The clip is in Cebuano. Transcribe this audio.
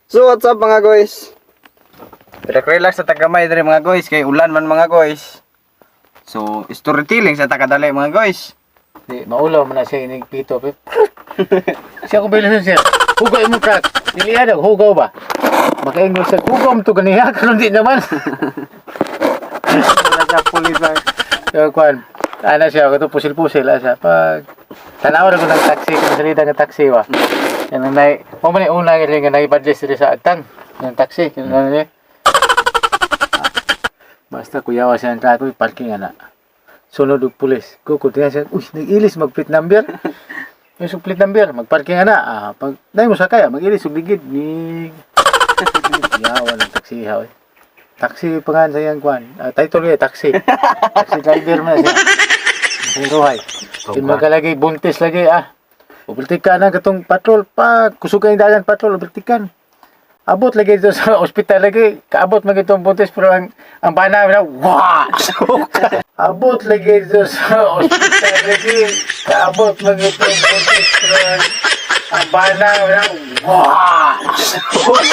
So what's up, mga guys? Relax sa tagamay diri, mga guys, kay ulan man, mga guys. So storytelling sa takadali, mga guys. Di, maulaw man na siya inig pito. Siya ko bilang siya. Hugaw imong truck. Dili yan, hugaw ba? Makaingon siya, hugaw mo to ganiya, karon di naman. Wala siya pulis ba. Kaya kuan, ana siya, kato pusil-pusil, ana siya. Pag, tanaw na ko ng taxi, kung salita ng taxi ba? Yan ang nai, mo man yung una nga naibadlis diri sa Agtang, ng taxi, yun ano niya. Basta kuyawa siya ng truck, uy, parking ana. Sunod og pulis. Kuko diyan siya, uy, nag-ilis mag plate number. May so plate number, magparking ana. Ah, pag dai mo sakay, ah, mag-ilis og ligid ni. Kuyawa ng taxi ha, oy. Taxi pa nga sa iyang kwan. Ah, title niya, taxi. Taxi driver man siya. Ang ruhay. Di magalagay, buntis lagi ah. Ubultikan na katong patrol pa. Kusog ang dalan patrol, ubultikan. Abot lagi dito sa ospital lagi. Kaabot man itong buntis pero ang bana na wah! Suka. Abot lagi dito sa ospital lagi. Kaabot man itong buntis pero ang bana na wah! Suka.